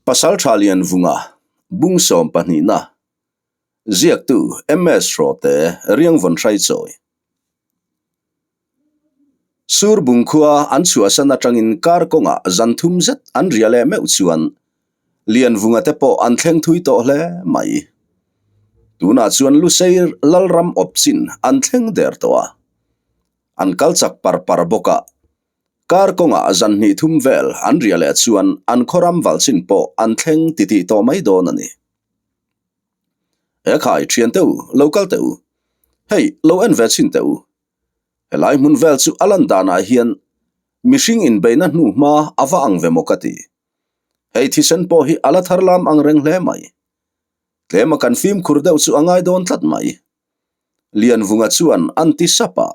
Pasaltha Lianvunga, Bung sawmpahnihna, Ziaktu MS Hrawte, Riangvawn Hraichawi. Sur bung khua an chhuahsan atangin kar kawngah zan thum zet an ria leh meuh chuan Lianvunga te pawh an thleng thui tawh hle mai. Tunah chuan Lusei Lalram awp chin an thleng der tawh a, an kal chak par par bawk a. Kar kawngah zan hnih thum vel an ria leh chuan an khawram val chin pawh an thleng titih tawh mai dawn a ni. He khai thian teh u, lo kal teh u. Hei, lo en ve chhin teh u. Helai hmun vel chu a lan danah hian mihring inbeihna hnu hma a va ang ve maw ka ti. Hei thisen pawh hi a la thar lam ang reng hle mai. Tlema kan fimkhur deuh chu a ngai dawn tlat mai. Lianvunga chuan an ti sap a,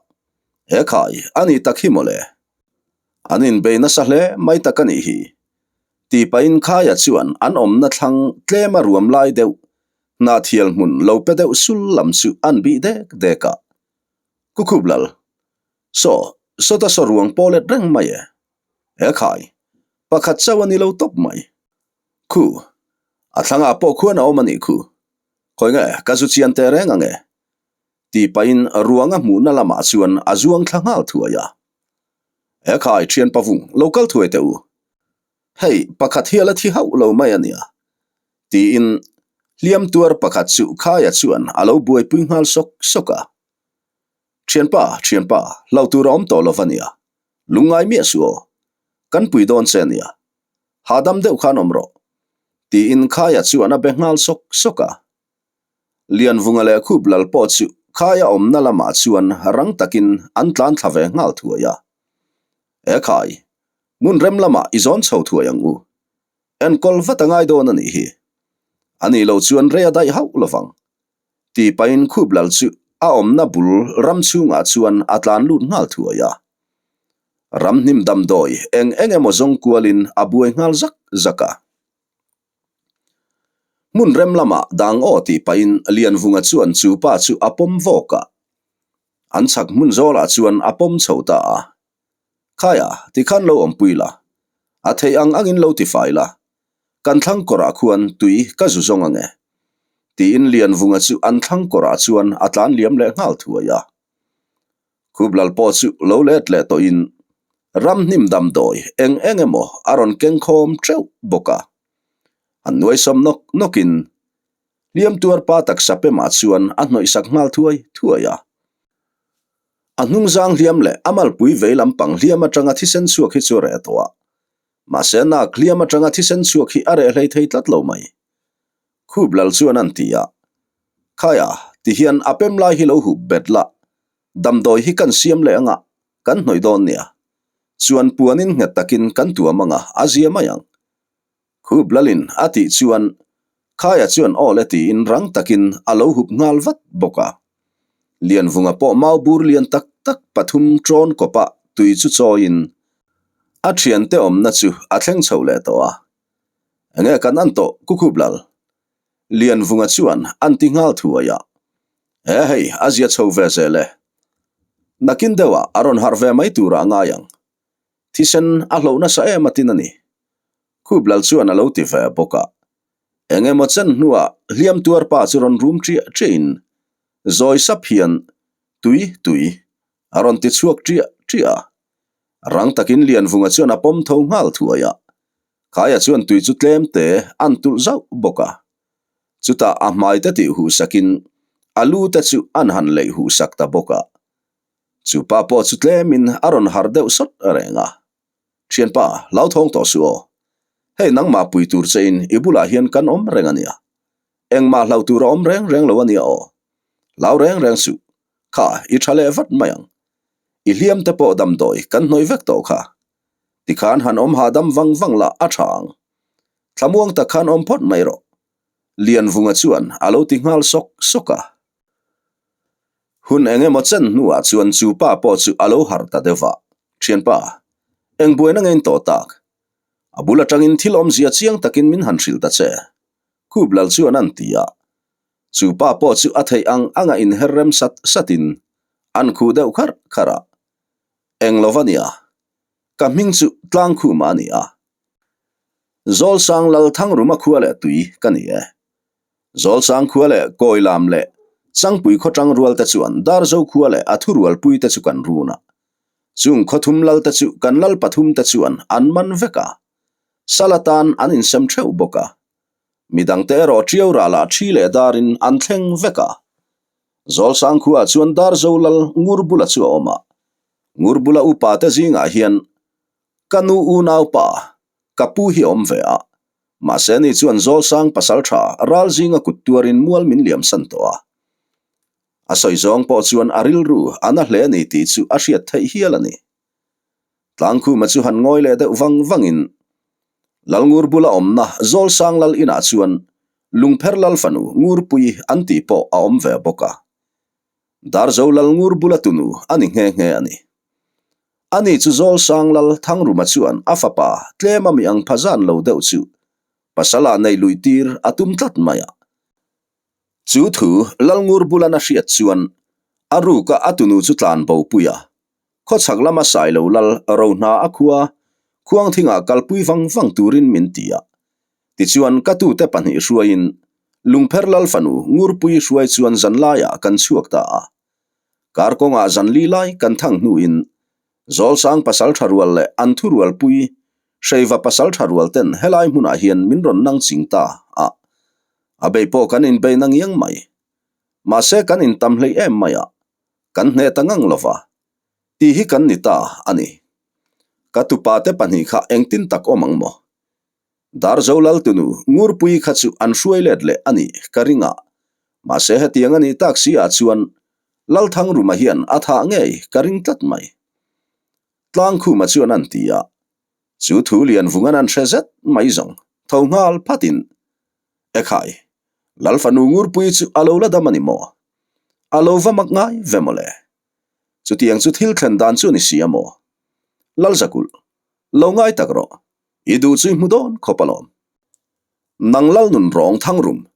He khai, a ni tak hi mawle. An inbei nasa hle mai tak a nih hi. Tih pahin Khaia chuan an awmna thlang tlema ruam lai deuh, hnahthial hmun lo pe deuh sul lam chu an bih dek dek a. Kukhup lal, Saw, sawta saw ruang pawh let reng mai e. He khai, pakhat chauh a ni lo tawp mai. Khu, a thlangah pawh khuan a awm a nih khu. Khawi nge, ka zu chian teh reng ang e. Tih pahin ruanga hmuhna lamah chuan a zuang thla nghal thuai a. He khai, thian pavung, lo kal thuai teh u. Hei, pakhat hi a la thi hauh lo mai a nia. Tiin hliam tuar pakhat chu Khaia chuan a lo buaipui nghal sawk sawk a. Thianpa, thianpa, hlau tur a awm tawh lo va nia. Lungngai miah suh aw. Kan pui dawn che a nia. Hahdam deuh khan awm rawh. Tiin Khaia chuan a be nghal sawk sawk a. Lianvunga leh Khup Lal pawh chu Khaia awmna lamah chuan rang takin an tlan thla ve nghal thuai a. E Khai, hmun rem lamah i zawn chho thuai ang u. Enkawl vat a ngai dawn a nih hi. A nih loh chuan rei a daih hauh lovang. Tih pahin Khup Lal chu a awmna bul ram chhungah chuan a tlan lut nghal thuai a. Ram hnim damdawi eng eng emaw zawng kualin a buai nghal zak zak a. Hmun rem lamah dang aw tih pahin Lianvunga chuan chu pa chu a pawm vawk a. An chhak hmun zawlah chuan a pawm chho ta a. Khaia, tikhan lo awmpui la. A theih ang angin lo tifai la. Kan thlang kawrah khuan tui ka zu zawng ang e. Tiin Lianvunga chu an thlang kawrah chuan a tlan liam leh nghal thuai a. Khuplal pawh chu lo let leh tawhin ram hnim damdawi eng eng emaw a rawn keng khawm teuh bawk a. An nuaisawm nawk nawkin hliam tuar pa taksa pemah chuan a hnawihsak nghal thuai thuai a. A hnungzang hliam leh a malpui vei lampang hliam atanga thisen chhuak hi chu a reh tawh a, mahse nak hliam atanga thisen chhuak hi a reh hlei thei tlat lo mai. Khup lal chuan an ti a, Khaia, tihian a pem lai hi lo hup bet la, damdawi hi kan siam leh anga kan hnawih dawn nia. Chuan puanin nghet takin kan tuam anga a zia mai ang. Khup lalin a tih chuan Khaia chuan aw le tiin rang takin a lo hup nghal vat bawk a. Lianvunga pawh mau bur lian tak tak pathum ṭawn kawpa tui chu chawiin a ṭhiante awmna chu a thleng chho leh tawh a. Enge kan an tawh Kukhup lal? Lianvunga chuan an ti nghal thuai a. He hei a zia chho ve zel e. Nakin deuhah a rawn harh ve mai turah a ngai ang. Thisen a hloh nasa em a tin a ni. Khup lal chuan a lo ti ve bawk a. Eng emaw chen hnuah hliam tuar pa chu rawn rum ṭiah ṭiahin zawi sap hian tui tui a rawn ti chhuak ṭiah ṭiah a. Rang takin Lianvunga chuan a pawm tho nghal thuai a. Khaia chuan tui chu tlem te an tulh zauh bawk a. Chutah a hmai te tih huh sakin a lu te chu an han leih huh sak ta bawk a. Chu pa pawh chu tlemin a rawn harh deuh sawt reng a. Thianpa, hlauthawng tawh suh aw. Hei nangmah pui tur che in i bulah hian kan awm reng a nia. Engmah hlau tur a awm reng reng lo a nia aw. Hlau reng reng suh. Kha, i tha leh vat mai ang. I hliam te pawh damdawi kan hnawih vek tawh kha. Tikhan han awm hahdam vang vang lah a tha ang. Thlamuang tak khan awm phawt mai rawh. Lianvunga chuan a lo ti nghal sawk sawk a. Hun eng emaw chen hnuah chuan chu pa pawh chu a lo harh ta deuh va, Thianpa, eng buaina ngein tawh tak? A bul atangin thil awmzia chiang takin min han hrilh ta che. Khup lal chuan an ti a. Chu pa pawh chu a theih ang anga inher rem sat satin an khuh deuh kharh kharh a. Eng lo va nia, ka hming chu Tlangkhuma a ni a. Zawlsang Lal Thangruma khua leh tui ka ni e. Zawlsang khua leh Kawilam leh Changpui khaw tang rual te chuan Darzo khua leh a thurualpui te chu kan run a. Chung khaw thum lal te chu kan lal pathum te chuan an man vek a. Sal atan an insem theuh bawk a. Midangte erawh ṭiau ralah ṭhi leh darin an thleng vek a. Zawlsang khuaah chuan Darzo lal Ngurbula chu a awm a. Ngurbula upa te zingah hian ka nu unaupa ka pu hi a awm ve a. Mahse ni chuan Zawlsang pasal tha ral zinga kut tuarin mual min liam san tawh a. A sawi zawng pawh chuan a rilru a na hle a ni tih chu a hriat theih hial a ni. Tlangkhuma chu han ngawi leh deuh vang vangin Lalngur bula awmna Zawlsang lal inah chuan Lungpher lal fanu Ngurpui an tih pawh a awm ve bawk a. Darzo lal Ngur bula tunu a ni nghe nghe a ni. Ani chu Zawlsang lal Thangruma chuan a fapa tlema mi ang pha zan lo deuh chu pasal ah neih luih tir a tum tlat mai a. Chu thu Lalngur bulan a hriat chuan a ruka a tunu chu tlan bo pui a. Khawchhak lama Sailo lal Rohna a khua Khuangthingah kalpui vang vang turin min ti a. Tichuan ka tute pahnih hruaiin Lungpher lal fanu Ngurpui hruai chuan zanlaiah kan chhuak ta a. Kar kawngah zan li lai kan thang hnuin Zawlsang pasal tha rual leh an thurualpui Hreiva pasal tha rual ten helai hmunah hian min rawn nang ching ta a. A bei pawh kan inbei na ngiang mai. Mahse kan intam hleih em mai a. Kan hneh ta ngang lova, tih hi kan ni ta a ni. Ka tupa te pahnih kha engtin tak awm ang maw? Darzo Laltunu Ngurpui kha chu an hruai let leh a nih ka ring a, mahse hetiang a nih tak si ah chuan Lalthangruma hian a thah ngei ka ring tlat mai. Tlangkhuma chuan an ti a, chu thu Lianvungan an hre zet mai zawng tho nghal phatin, Ekhai, Lalfanu Ngurpui chu a lo la dam a ni maw? A lo va mak ngai ve mawle. Chutiang chu thil thlen dan chu a ni si a maw? Lalzakulh, lo ngai tak rawh. I duh chu i hmu dawn khawp alawm. Nang Lalnun rawng thangrum,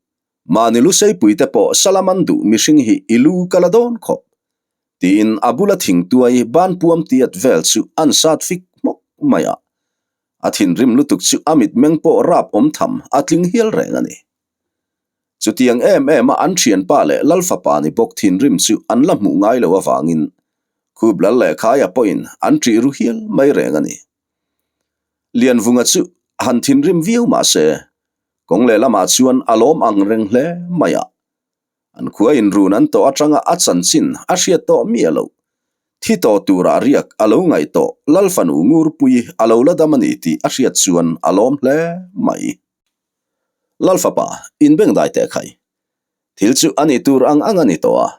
mahni lu seipui te pawh Salaman duh mihring hi i lu ka la dawn khawp. Tiin a bula thingtuai banpuam tiat vel chu an sat fik hmawk mai a. A thinrim lutuk chu a mitmeng pawh rap awm tham a tling hial reng a ni. Chutiang em em a an thianpa leh Lalfapa ni bawk thinrim chu an la hmuh ngai lo avangin Khup Lal leh Khaia pawhin an ṭih ru hial mai reng a ni. Lianvunga chu han thinrim viau mah se, kawng lehlamah chuan a lawm ang reng hle mai a. An khua inrun an tawh atanga a chanchin a hriat tawh miah loh. Thi tawh turah riak a lo ngaih tawh Lalfanu Ngurpui a lo la dam a ni tih a hriat chuan a lawm hle mai. Lalfapa, inbengdai teh khai. Thil chu a ni tur ang ang a ni tawh a.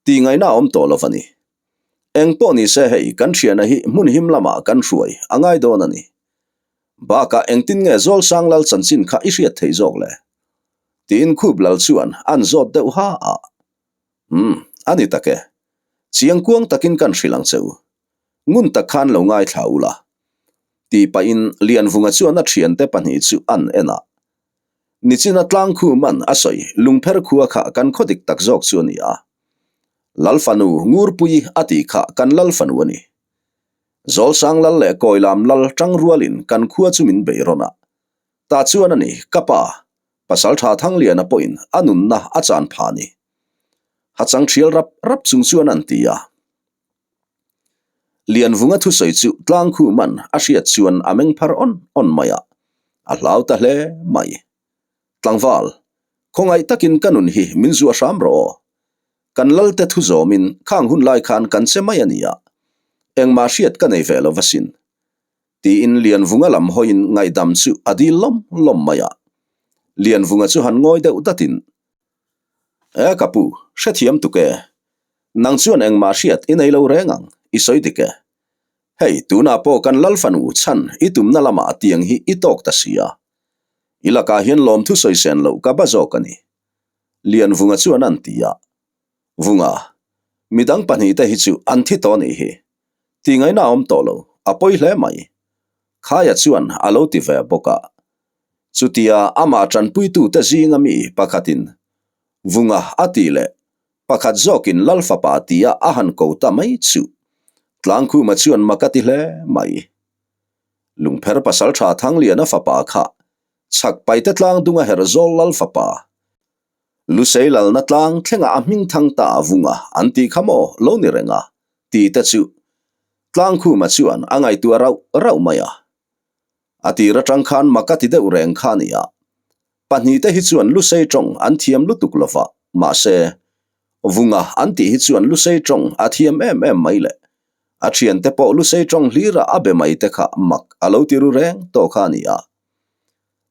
Tih ngaihna a awm tawh lo a ni. Eng pawh ni se hei kan thiana hi hmun him lamah kan hruai a ngai dawn a ni. Bakah engtin nge Zawlsang Lal chanchin kha i hriat theih zawk le? Tiin Khup Lal chuan an zawt deuh ha a. Umm, a ni tak e. Chiang kuang takin kan hrilh ang che u. Ngun tak khan lo ngaithla u la. Tih pahin Lianvunga chuan a thiante pahnih chu an en a. Nichina Tlangkhuman a sawi Lungpher khua kha kan khaw dik tak zawk chu a ni a. Lalfanu Ngurpui a tih kha kan Lalfanu a ni. Zawlsang Lal leh Kawilam Lal tangrualin kan khua chu min bei rawn a. Tah chuan a ni, ka pa, Pasaltha Thangliana pawhin a nunna a chan phah a ni. Hachang thial rap rap chung chuan an ti a. Lianvunga thusawi chu Tlangkhuman a hriat chuan a meng phar awn awn mai a, a hlau ta hle mai. Tlangval, khawngaih takin ka nun hi min zuah hram rawh aw. Kan Lalte thu zawmin khang hun lai khan kan che mai a ni a, engmah hriat ka nei ve lo va sin. Tiin Lianvunga lam hawiin ngaihdam chu a dil lawm lawm mai a. Lianvunga chu han ngawi deuh datin, E ka pu, hrethiam tuk e. Nang chuan engmah hriat i nei lo reng ang, i sawi dik e. Hei, tunah pawh kan Lal fanu chhan i tumna lamah tiang hi i tawk ta si a. I lakah hian lawmthu sawi sen loh ka ba zawk a ni. Lianvunga chuan an ti a. Vunga, midang pahnihte hi chu an thi tawh nih hi. Tihngaihna a awm tawh lo, a pawi hle mai. Khaia chuan a lo ti ve bawk a. Chutia amah tanpuitute zinga mi pakhatin Vunga a tih leh pakhat zawkin Lal fapa tia a han ko ta mai chu Tlangkhuma chuan mak a ti hle mai. Lungpher pasalṭha Thangliana fapa kha chhak paite tlang dunga herh zawl lal fapa Lusei lalna tlang thlengah a hming thang ta a vunga an tih kha maw lo ni reng a ti te chu Tlangkhuma chuan a ngaihtuah rauh rauh mai a. A tir atang khan mak a ti deuh reng kha a ni a. Pahnihte hi chuan Lusei tawng an thiam lutuk lo va, mahse, Vunga an tih hi chuan Lusei tawng a thiam em em mai le. A thiante pawh Lusei tawng hlira a be mai te kha mak a lo ti ru reng tawh kha a ni a.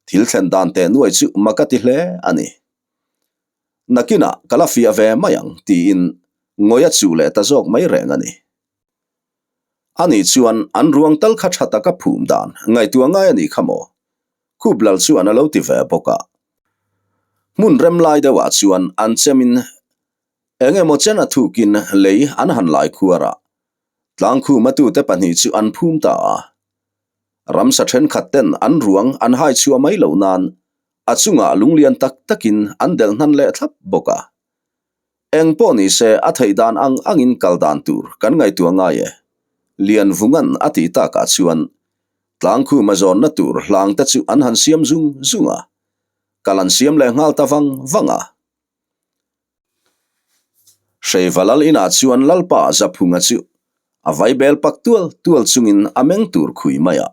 Thil thlen dan teh nuai chu mak a ti hle a ni. Nakinah ka la fiah ve mai ang tiin ngawi a chuh leh ta zawk mai reng a ni. Ani chuan an ruang tal kha tha taka phum dan ngaihtuah ngai a nih kha maw? Khup lal chuan a lo ti ve bawk a. Hmun rem lai deuhah chuan an chemin eng emaw chen a thukin lei an han lai khuar a, tlangkhuma tute pahnih chu an phum ta a. Ramsa thenkhat ten an ruang an hai chhuah mai loh nan a chungah lunglian tak takin an delh hnan leh thlap bawk a. Eng pawh ni se a theih dan ang angin kal dan tur kan ngaihtuah ngai e. Lianvunga'n a tih takah chuan Tlangkhuma zawnna tur hlang te chu an han siam zung zung a, kal an siam leh nghal ta vang vang a. Hreiva lal inah chuan Lalpa Zaphunga chu a vaibel pak tual tual chungin a meng tur khui mai a.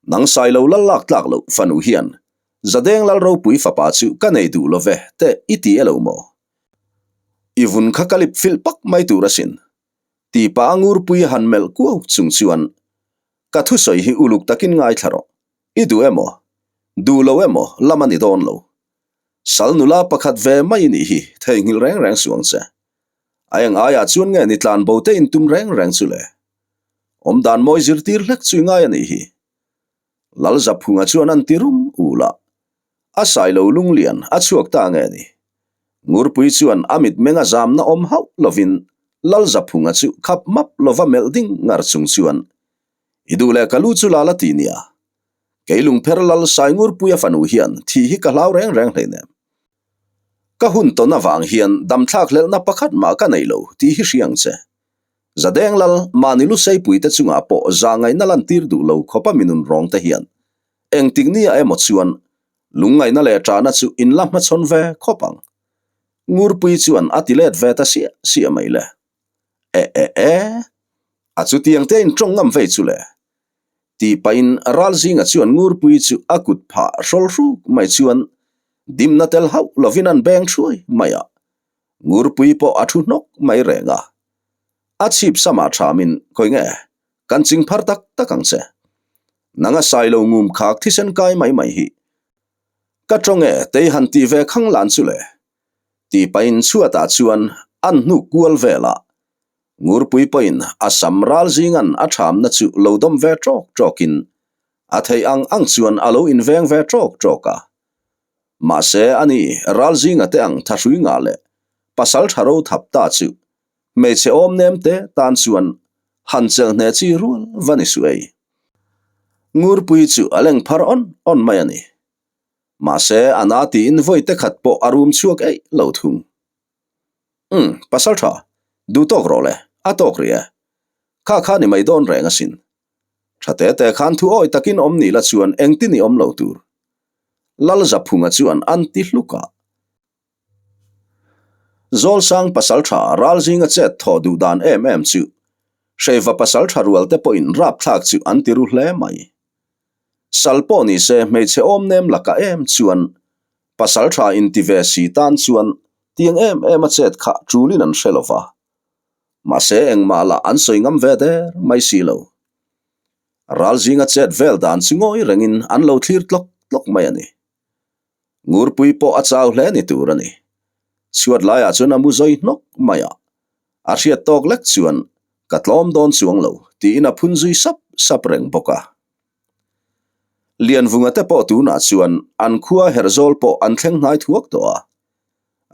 Nang Sailo lal lak tlak loh fanu hian Zadeng lal ropui fapa chu ka nei duh lo ve te i ti e lo maw? I vun kha ka lip filh pak mai tur asin. Ti pa Ngurpui a han melh kuau chung chuan ka thusawi hi uluk takin ngaithla rawh. I duh emaw? Duh lo emaw lam a ni dawn lo. Sal nula pakhat ve mai i nih hi theihnghilh reng reng suang che. A eng aiah chuan nge ni tlan bo te intum reng reng chu le? Awmdan mawi zirtir hlek chu i ngai a nih hi. Lalzaphunga chuan an ti rum ul a, a sailo lunglian a chhuak ta nge ni? Ngurpui chuan a mitmeng a zamna awm hauh lovin Lalzaphunga chu khap map lova melh ding ngar chung chuan, I duh leh ka lu chu lal a ti nia. Kei lungpher Lal Saingurpuia fanu hian thih hi ka hlau reng reng hleinem. Ka hun tawn avang hian damthlak hlelhna pakhat mah ka nei lo tih hi hria ang che. Zadeng lal, mahni lu seipuite chungah pawh zahngaihna lantir duh lo khawpa minun rawng te hian engtik nia emaw chuan lungngaihna leh ṭahna chu in la hmachhawn ve khawp ang. Ngurpui chuan a ti let ve ta siah siah mai le. E e e. A chutiang te in ṭawng ngam vei chu le. Tih pahin ral zinga chuan Ngurpui chu a kut phah hrawl hruk mai chuan dimna tel hauh lovin an beng thuai mai a. Ngurpui pawh a thu hnawk mai reng a. A chhip samah thamin, Khawi nge, kan ching phar tak tak ang che. Nanga sailo ngum khak thisen kai mai mai hi. Ka tawng e, tei han tih ve khang lan chu le. Tih pahin chhuatah chuan an hnuk kual vel a. Ngurpui pawhin a sam ral zingan a thamna chu lo dawm ve tawk tawkin a theih ang ang chuan a lo inveng ve tawk tawk a. Mahse, ani ral zinga te ang thahrui ngah leh pasal tha ro thap ta chu hmeichhe awm nem te tan chuan han chelh hneh chi rual va ni suh ei. Ngurpui chu a leng phar awn awn mai a ni. Mahse, a na tiin vawi te khat pawh a rum chhuak eih lo thung. Umm, pasal tha, duh tawk rawh le, a tawk rih e. Kha kha ni mai dawn reng asin. Tha te te khan thu awi takin awm ni la chuan engtin i awm lo tur. Lalzaphunga chuan an ti hluk a. Zawlsang pasaltha ral zinga chet thawh duh dan em em chu Hreiva pasaltha rual te pawhin rapthlak chu an ti ru hle mai. Sal pawh ni se hmeichhe awm nem lakah em chuan pasaltha inti ve si tan chuan tiang em em a chet kha tulin an hre lova. Mahse engmah lah an sawi ngam ve der mai si lo. Ral zinga chet vel dan chu ngawi rengin an lo thlir tlawk tlawk mai a ni. Ngurpui pawh a chau hle ni tur a ni. Chhuat laiah chuan a mu zawi hnawk mai a, a hriat tawk lek chuan ka tlawm dawn chuang lo tiin a phun zui sap sap reng bawk a. Lianvunga te pawh tunah chuan an khua herhzawl pawh an thleng hnai thuak tawh a.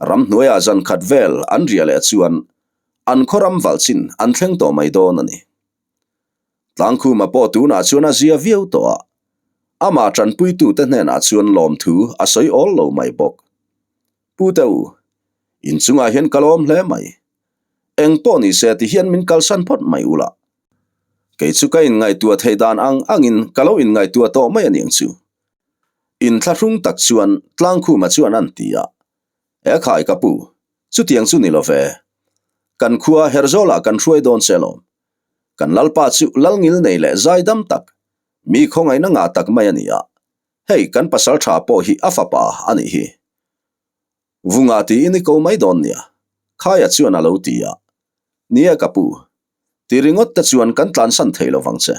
Ramhnuaiah zan khat vel an riah leh chuan an khaw ram valh chin an thleng tawh mai dawn a ni. Tlangkhuma pawh tunah chuan a zia viau tawh a, amah tanpuitute hnenah chuan lawmthu a sawi awl lo mai bawk. Pu Teu, inchungah hian ka lawm hle mai. Eng pawh ni se ti hian min kalsan phawt mai ula. Kei chu ka inngaihtuah theih dan ang angin ka lo inngaihtuah tawh mai a niang chu. Inthlahrung tak chuan Tlangkhuma chuan an ti a. E khai ka pu, chutiang chu ni lo ve. Kan khua Herzawlah kan hruai dawn che lawm. Kan Lalpa chu Lalngil nei leh zaidam tak, mi khawngaihna ngah tak mai a ni a. Hei kan pasal tha pawh hi a fapa a nih hi. Vunga tiin i ko mai dawn nia, Khaia chuan a lo ti a. Nia ka pu, ti ringawt te chuan kan tlansan thei lo vang che.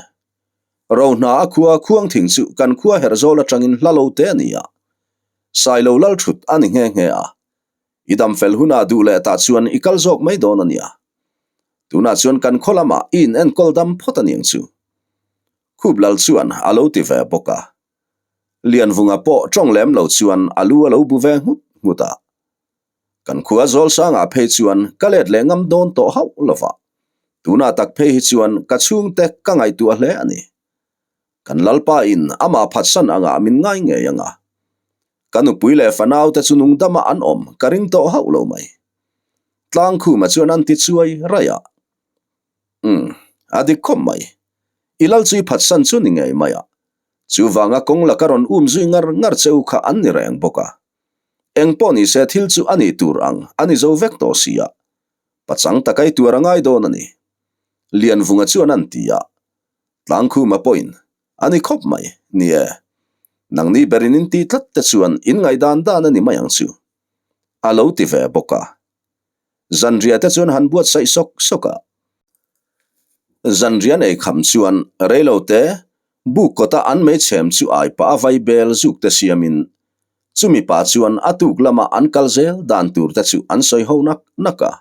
Rohna a khua khuang thing chu kan khua herh zawl atangin hla lo te a ni a. Sailo lal thut a ni nghe nghe a. I dam fel hunah duh leh tah chuan i kal zawk mai dawn a nia. Tunah chuan kan khaw lamah i in enkawl dam phawt a niang chu. Khup lal chuan a lo ti ve bawk a. Lianvunga pawh tawng lem lo chuan a lu a lo bu ve nghut nghut a. Kan khua zawl sangah phei chuan ka let leh ngam dawn tawh hauh lo va. Tunah tak phei hi chuan ka chhungte ka ngaihtuah hle a ni. Kan Lalpa in amah phatsan angah min ngai ngei ang a. Ka nupui leh fanaute chu nungdama an awm ka ring tawh hauh lo mai. Tlangkhuma chuan an ti chuai raih a. Umm, a dik khawp mai. I lal chu i phatsan chu ni ngei mai a. Chuvanga kawng laka rawn um zui ngar ngar che u kha an ni reng bawk a. Eng pawh ni se thil chu a nih tur ang a ni zo vek tawh si a. Pachang taka i tuar a ngai dawn a ni. Lianvunga chuan an ti a. Tlangkhuma pawhin a ni khawp mai, ni e. Nangni berin in ti tlat te chuan in ngaihdan dan a ni mai ang chu. A lo ti ve bawk a. Zanriah te chuan han buatsaih sawk sawk a. Zanriah nei kham chuan reilo te buk kawta an meichhem chu ai pah a vai bel zuk te siamin chumi pah chuan a tuk lama an kal zel dan tur te chu an sawi ho nak nak a.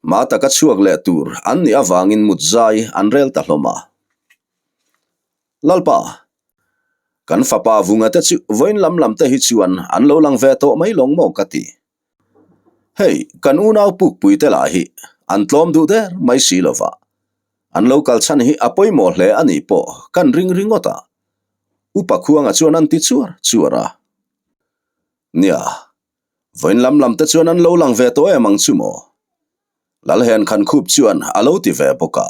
Hma taka chhuak leh tur an nih avangin mut zai an rel ta hlawm a. Lalpa, kan fapa vunga te chu vawiin lam lam te hi chuan an lo lang ve tawh mai lawng maw ka ti. Hei, kan unau pukpui te lah hi an tlawm duh der mai si lo va, an lo kal chhan hi a pawimawh hle a nih pawh kan ring ringawt a, Upa Khuanga chuan an ti chuar chuar a. Nia, vawiin lam lam te chuan an lo lang ve tawh em ang chu maw? Lalhen Khankhup chuan a lo ti ve bawk a.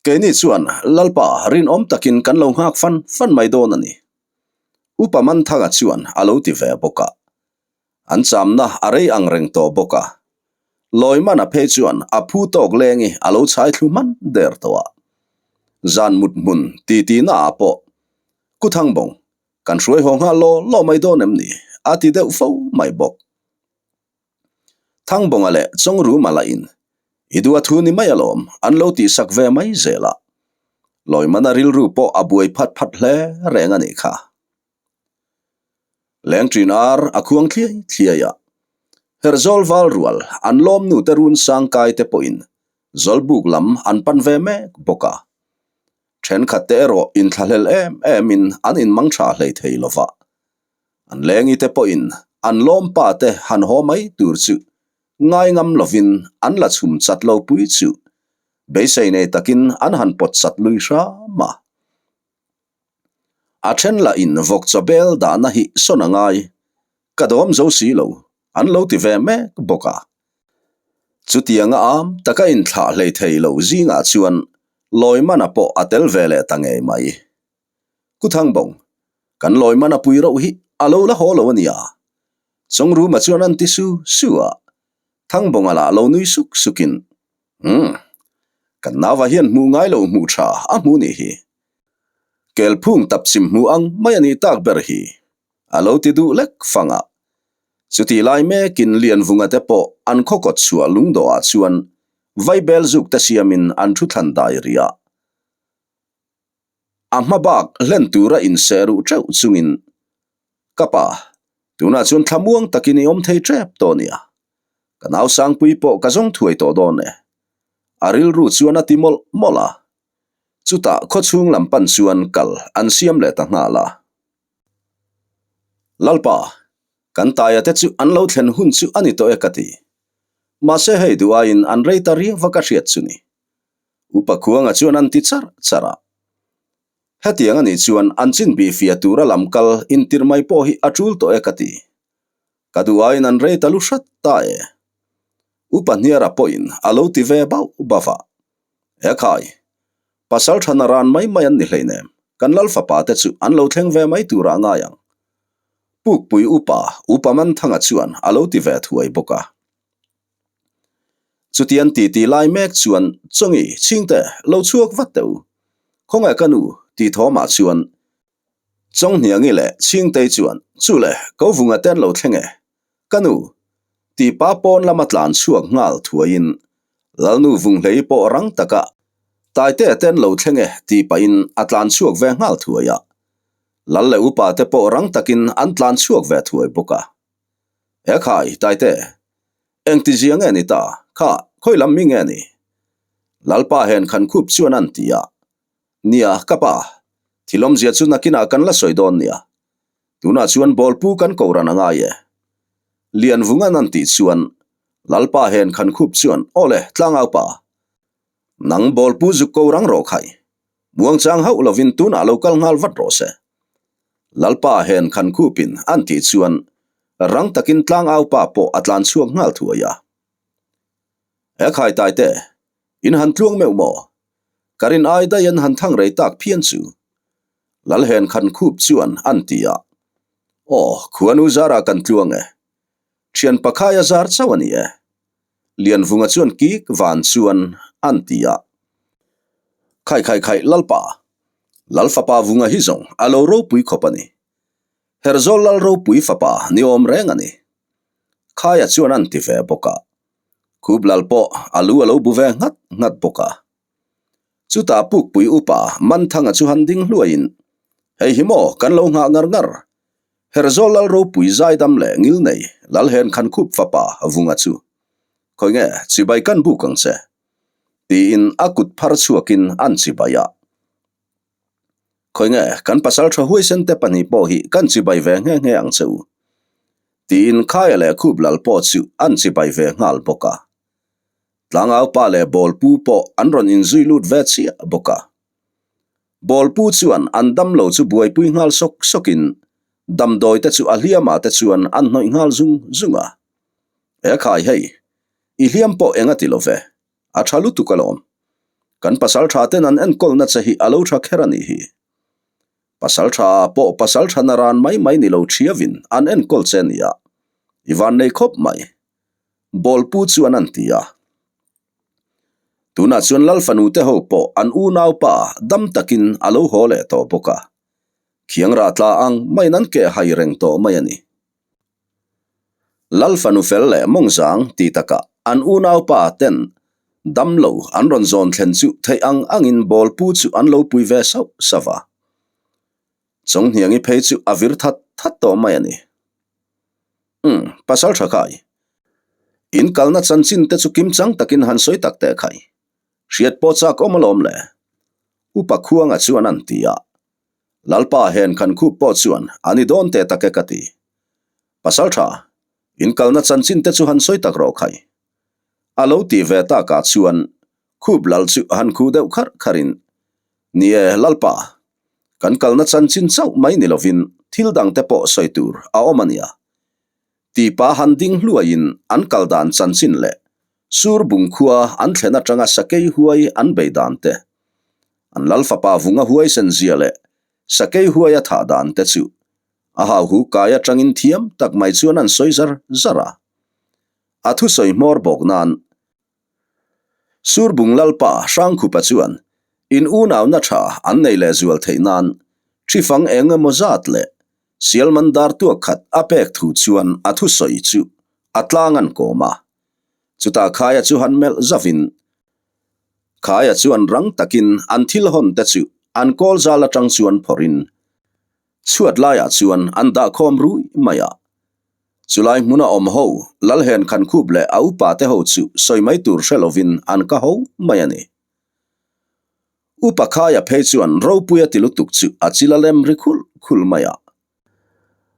Keini chuan Lalpa rinawm takin kan lo nghak fan fan mai dawn a ni. Upa Manthanga chuan a lo ti ve bawk a. An chamna a rei ang reng tawh bawk a. Lawimana phei chuan a phu tawk lengi a lo chhai thlu hman der tawh a. Zan mut hmun titi naah pawh Kuthangbawng kan hruai haw nghal law law mai dawn em ni? a ti deuh fo mai bawk. Thangbawnga leh Chawngruma lahin i duh a thu ni mai alawm an lo tihsak ve mai zel a. Lawimana rilru pawh a buai phat phat hle reng a nih kha. Lengṭin ar a khuang thliai thliai a, Herhzawl val rual an lawm nute run sangkai te pawhin Zawlbuk lam an pan ve mek bawk a. Ṭhenkhat te erawh inthlahlel em emin an inmang ṭha hlei thei lo va. An lengi te pawhin an lawm pa te han haw mai tur chu ngai ngam lovin an la chhum chat lo pui chu beisei nei takin an han pawt chat lui hram a. A then lah in vawk chaw bel dahna hi sawn a ngai, ka dawm zo si lo, an lo ti ve mek bawk a. Chutianga am taka inthlah hlei thei lo zingah chuan Lawimana pawh a tel ve leh ta ngei mai. Kuthangbawng, kan Lawimana pui rauh hi a lo la haw lo a nia. Chawngruma chuan an ti su su a, Thangbawnga lah lo nui suk sukin, Umm, kan nauva hian hmuh ngai lo hmuh tha a hmu nih hi. Kelphung tapchim hmu ang mai a nih tak ber hi. A lo ti duh lek fang a. Chutih lai mekin Lianvunga te pawh an khaw kawt chhuah lungdawhah chuan vaibel zuk te siamin an thu thlan dai rih a. A hma bak hlen tura inseh ruh teuh chungin, Ka pa, tunah chuan thlamuang takin i awm thei tep tawh nia. Ka nau Sangpui pawh ka zawng thuai tawh dawn e. A rilru chuan a ti mawlh mawlh a. Chutah khawchhung lam pan chuan kal an siam leh ta nghal a. Lalpa, kan taia te chu an lo thlen hun chu a ni tawh e ka ti. Mahse hei duh aiin an rei ta riau va ka hriat chu ni. Upa Khuanga chuan an ti charh charh a. Hetiang a nih chuan an chin bih fiah tura lam kal intir mai pawh hi a tul tawh e ka ti. Ka duh aiin an rei ta lu hrat ta e. Upa Hniara pawhin a lo ti ve bauh bauh a. E khai, pasal tha naran mai mai an ni hleinem, kan lal fapa te chu an lo thleng ve mai turah ngai ang. Pukpui upa, Upa Manthanga chuan a lo ti ve thuai bawk a. Chutian titi lai mek chuan Chawngi, Chhingte, lo chhuak vat teh u. Khawngaih ka nu, tih thawmah chuan Chawnghniangi leh Chhingtei chuan, Chu le, ko vunga te an lo thleng e. Ka nu, tih pa pawn lama tlan chhuak nghal thuaiin Lalnu Vunghlei pawh rang taka Taitea te an lo thleng e tih pahin a tlan chhuak ve nghal thuai a. Lal leh upa te pawh rang takin an tlan chhuak ve thuai bawk a. He khai, Taite, engti zia nge ni ta? Kha, khawi lam mi nge ni? Lalpa hen khan khup chuan an ti a. Nia, ka pa, thil awmzia chu nakinah kan la sawi dawn nia. Tunah chuan bawlpu kan kohran a ngai e. Lianvungan an tih chuan Lalpa hen khan khup chuan, Aw le, tlangaupa, nang bawlpu zuk ko rang rawh khai. Muangchang hauh lovin tunah lo kal nghal vat rawh se. Lalpa hen khan khupin an tih chuan rang takin tlangaupa pawh a tlan chhuak nghal thuai a. He khaitai te, in han tluang meuh maw? Ka rin ai daih an han thang rei tak phian chu. Lal hen khan khup chuan an ti a. Aw, khuanu zarah kan tluang e. Thian pakhai a zar chauh a ni e. Lianvunga chuan kik van chuan an ti a. Khai khai khai Lalpa, Lal fapa Vunga hi zawng a lo ropui khawp a ni. Herzawl Lal ropui fapa ni awm reng a ni. Khaia chuan an ti ve bawk a. Khup Lal pawh a lu a lo bu ve nghat nghat bawk a. Chutah Pukpui upa Manthanga chu han ding hluaiin, Hei hi maw kan lo nghah ngar ngar Herzawl Lal ropui zaidam leh ngil nei Lalhen khan khup fapa Vunga chu, Khawi nge chibai kan buk ang che? tiin a kut phar chhuakin an chibai a. Khawi nge kan pasal tha huaisen te pahnih pawh hi kan chibai ve nghe nghe ang che u? tiin Khaia leh Khup Lal pawh chu an chibai ve nghal bawk a. Tlangaupa leh Bawlpu pawh an rawn inzui lut ve chiah bawk a. Bawlpu chuan an damlo chu buaipui nghal sawk sawkin damdawi te chu a hliamah te chuan an hnawih nghal zung zung a. He khai hei, i hliam pawh eng a ti lo ve, a tha lutuk alawm. Kan pasal tha ten an enkawlna che hi a lo tha kher a nih hi. Pasal tha pawh pasal tha naran mai mai ni lo thiavin an enkawl che nia, i vannei khawp mai. Bawlpu chuan an ti a. Tunah chuan Lal fanu te ho pawh an unaupa dam takin a lo haw leh tawh bawk a. Khiang rah tla ang maiin an keh hai reng tawh mai a ni. Lal fanu fel leh mawngzang ti takah an unaupa ten dam lo an rawn zawn thlen chu theih ang angin bawlpu chu an lo pui ve sauh sauh a. Chawnghniangi phei chu a vir that that tawh mai a ni. Umm, pasal tha khai. In kalna chanchin te chu kim chang takin han sawi tak teh khai. Hriat pawh chak awm alawm le. Upa Khuanga chuan an ti a. Lalpa hen khan khup pawh chuan a ni dawn teh tak e ka ti. Pasal tha, in kalna chanchin te chu han sawi tak rawh khai. A lo ti ve takah chuan khup lal chu han khuh deuh kharh kharhin, Ni e, Lalpa, kan kalna chanchin chauh mai ni lovin thil dangte pawh sawi tur a awm a nia. Tipa han ding hluaiin an kal dan chanchin leh sur bung khua an thlen atanga sakei huai an bei dan te, an Lal fapa vunga huaisen zia leh sakei huai a thah dan te chu a hauhu kai atangin thiam tak mai chuan an sawi zar zar a. A thusawi hmawr bawk nan Surbung Lalpa Hrangkhupa chuan in unauna tha an nei leh zual theih nan ṭhifang eng emaw zat leh Sialman dar tuak khat a pek thu chuan a thusawi chu a tlang an kawm a. Chutah Khaia chu han melh zavin Khaia chuan rang takin an thil hawn te chu an kawl zal atang chuan phawrhin chhuat laiah chuan an dahkhawm rui mai a. Chulai hmuna awm ho, Lalhen Khankhup leh a upa te ho chu sawi mai tur hre lovin an ka ho mai a ni. Upa Khaia phei chuan ropui a ti lutuk chu a chil a lem ri khulh khulh mai a.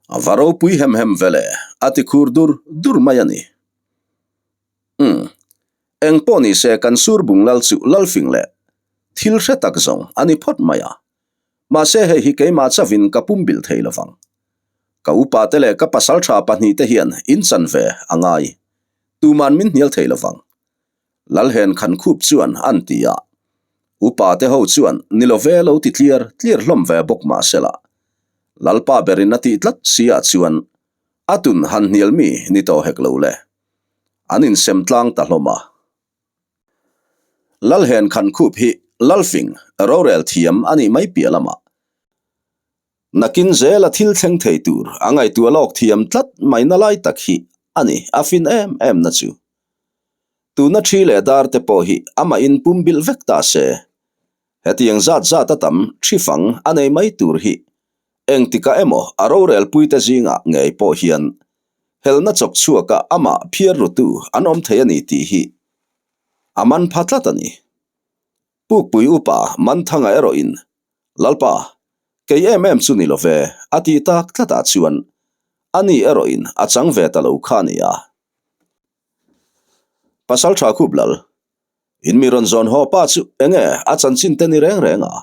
A va ropui hem hem ve le, a ti khur dur dur mai a ni. Umm, eng pawh ni se kan sur bung lal chu lalfing leh thil hre tak zawng a ni phawt mai a. Mahse hei hi keimah chavin ka pumbilh thei lovang. Ka upa te leh ka pasal tha pahnihte hian in chan ve a ngai. Tuman min hnial thei lovang. Lalhen khan khup chuan an ti a. Upa te ho chuan ni lo ve lo ti tliar tliar hlawm ve bawk mah sela, Lalpa berin a tih tlat si ah chuan a tun han hnial mi ni tawh hek lo le. An insem tlang ta hlawm a. Lalhen Khankhup hi Lalfing rorel thiam a nih mai piah lamah Nakin zela thil thleng thei tur a ngaihtuah lawk thiam tlat mai na lai tak hi a ni a fin em em na chu. Tuna thi leh dar te pawh hi amah in pum bilh vek ta se. Hetiang zat zat a tam thi fang a nei mai tur hi engtikah emaw a rorel pui te zingah ngei pawh hian helna chawk chhuaka amah phiar rutu an awm thei a ni tih hi a man pha tlat a ni. Pukpui upa Manthanga erawhin, Lalpa, kei em em chu ni lo ve, a ti tak tlatah chuan ani erawhin a chang ve ta lo kha a ni a. Pasal tha khup lal, in mi rawn zawn haw pa chu enge a chanchin te ni reng reng a?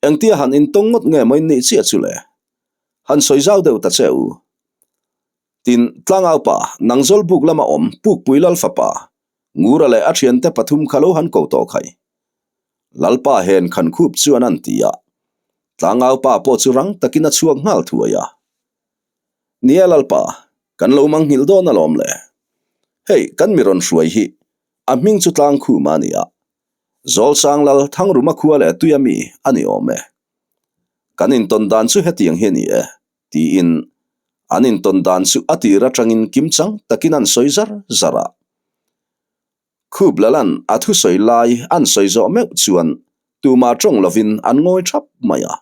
Engtia han intawng ngawt nge maw in nih chiah chu le? Han sawi zau deuh ta che u. Tin, Tlangaupa, Nangzawl buk lama awm Pukpui Lal fapa, Ngura leh a thiante pathum kha lo han ko tawh khai. Lalpa hen khan khup chuan an ti a. Tlangaupa pawh chu rang takin a chhuak nghal thuai a. Nia Lalpa, kan lo manghilh dawn alawm le. Hei, kan mi rawn hruai hi a hming chu Tlangkhuma a ni a. Zawlsang Lal Thangruma khua leh tuia mi a ni awm e. Kan intawn dan chu hetiang hi a ni e. Tiin an intawn dan chu a tir atangin kimchang takin an sawi zar zar a. Khup Lalan a thusawi lai an sawi zawh meuh chuan tumah tawng lovin an ngawi thap mai a.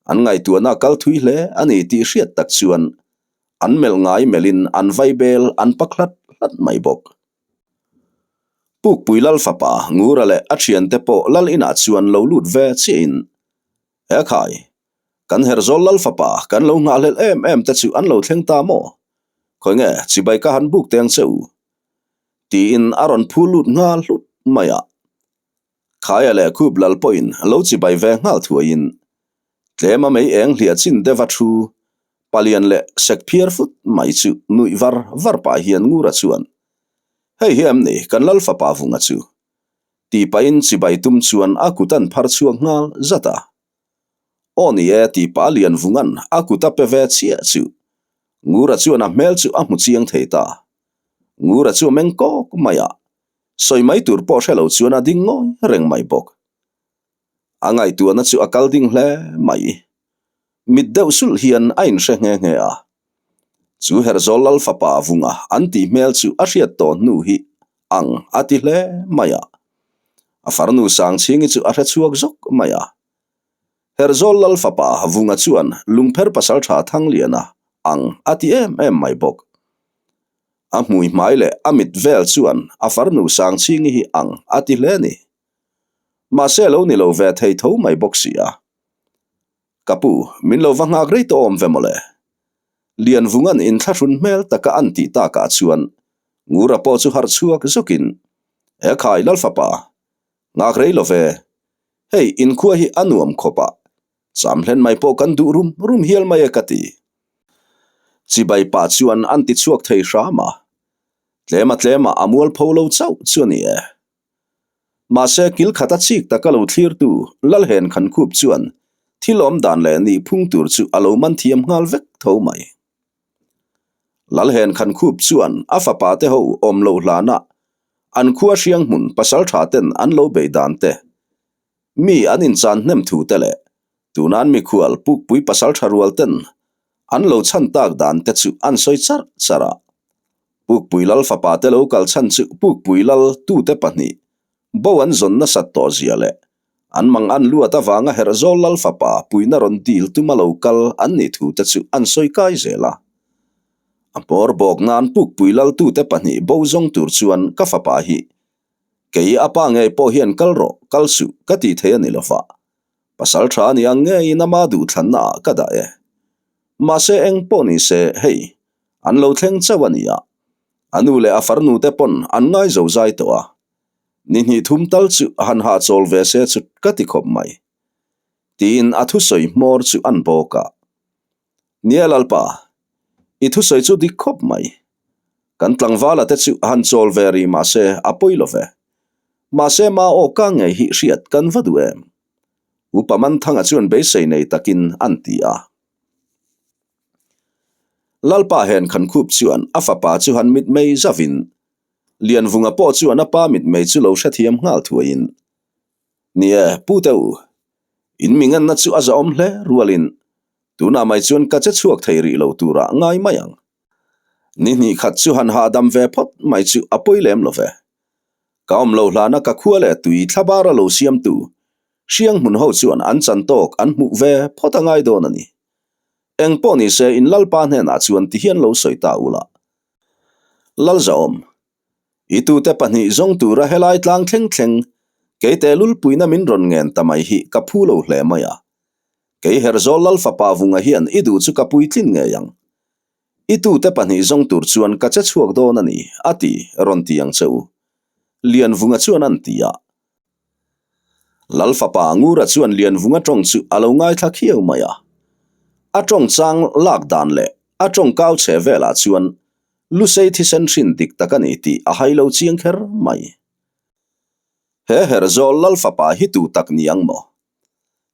An ngaihtuahna a kal thui hle a ni tih hriat tak chuan an melh ngai melhin an vaibel an pak hlat hlat mai bawk. Pukpui Lal fapa Ngura leh a thiante pawh Lal inah chuan lo lut ve chiahin He khai, kan Herzawl Lal fapa kan lo nghahhlelh em em te chu an lo thleng ta maw? Khawi nge chibai ka han buk teng che u? Tiin a rawn phu lut nghal hlut mai a. Khaia leh Khup Lal pawhin lo chibai ve nghal thuaiin tlema mei eng hliah chin deuha thu palian leh sek phiar fut mai chu nuih var var pah hian Ngura chuan, Hei hi em ni kan Lal fapa vunga chu? Tih pahin chibai tum chuan a kut an phar chhuak nghal zat a. Aw ni e tih pah lian vungan a kut a pe ve chiah chu Ngura chuan a hmel chu a hmu chiang thei ta. Ngura chu a meng kawk mai a, sawi mai tur pawh hre lo chuan a ding ngawi reng mai bawk. A ngaihtuahna chu a kal ding hle mai. Mit deuh sulh hian a inhre nghe nghe a. Chu Herzawl Lal fapa vunga an tih hmel chu a hriat tawh hnu hi ang a ti hle mai a. A farnu Sangchhingi chu a hre chhuak zawk mai a. Herzawl Lal fapa vunga chuan lungpher pasaltha Thangliana ang a ti em em mai bawk. A hmui hmai leh a mit vel chuan a farnu Sangchhingi hi ang a ti hle a ni. Mahse a lo ni lo ve thei tho mai bawk si a. Ka pu, min lo va nghak rei tawh awm ve mawle. Lianvunga'n inthlahrun hmel taka an tih takah chuan Ngura pawh chu harh chhuak zawkin, He khai Lalfapa, nghak rei lo ve. Hei, inkhua hi a nuam khawp a, cham hlen mai pawh kan duh rum rum hial mai e ka ti. Chibai pa chuan an ti chhuak thei hram a, tlema tlema a mualpho lo chauh chu a ni e. Mahse, kil khata chik taka lo thlirtu Lalhen Khankhup chuan thil awm dan leh nih phung tur chu a lo man thiam nghal vek tho mai. Lalhen Khankhup chuan a fapa te ho awm loh hlanah an khua hriang hmun pasaltha ten an lo bei dan te, mi an inchan hnem thu te leh tunan mikhual pukpui pasaltha rual ten an lo chhan tak dan te chu an sawi charh charh a. Pukpui Lal fapa te lo kal chhan chu Pukpui Lal tute pahnih bo an zawn nasat tawh zia leh an mang an luat avanga Herhzawl Lal fapa puina rawn dil tuma lo kal an nih thu te chu an sawi kai zel a. A hmawr bawk nan Pukpui Lal tute pahnih bo zawng tur chuan ka fapa hi kei a pa ngei pawh hian kal rawh, kal suh ka tih thei a ni lova, pasal tha a ni ang ngeiin ama duhthlanna ah ka dah e. Mahse eng pawh ni se hei An lo thleng chauh a ni a, a nu leh a farnu te pawn an ngai zo zai tawh a, ni hnih thum tal chu han hahchawl ve se chu ka ti khawp mai. Tiin a thusawi hmawr chu an bawk a. Nia Lalpa, i thusawi chu dik khawp mai. Kan tlangvala te chu han chawl ve rih mah se a pawi lo ve. Mahse ma aw ka ngei hi hriat kan va duh em? Upa Manthanga chuan beisei nei takin an ti a. Lalpa hen khan khup chuan a fapa chu han mitmei zavin Lianvunga pawh chuan a pa mitmei chu lo hrethiam nghal thuaiin, Ni e, Pu Teu, in mi ngenna chu a zahawm hle rualin tunah mai chuan ka che chhuak thei rih lo turah ngai mai ang. Ni hnih khat chu han hahdam ve phawt mai chu a pawi lem lo ve. Ka awm lo hlana ka khua leh tui thlabara lo siamtu Hriang hmun ho chuan an chan tawk an hmuh ve phawt a ngai dawn a ni. Eng pawh ni se in Lalpa hnenah chuan tihian lo sawi ta ula. Lalzawm, i tute pahnih zawng tura helai tlang thleng thleng kei tehlulpuina min rawn ngen ta mai hi ka phu lo hle mai a. Kei Herzawl Lalfapa Vunga hian i duh chu ka puitlin ngei ang. I tute pahnih zawng tur chuan ka che chhuak dawn a ni, a ti, rawn ti ang che u. Lianvunga chuan an ti a. Lalfapa Ngura chuan Lianvunga tawng chu a lo ngaithla khiau mai a. A tawng chang lak dan leh a tawng kau chhe velah chuan Lusei thisen hrin dik tak a ni tih a hai lo chiang kher mai. He Herzawl Lalfapa hi tu tak ni ang maw?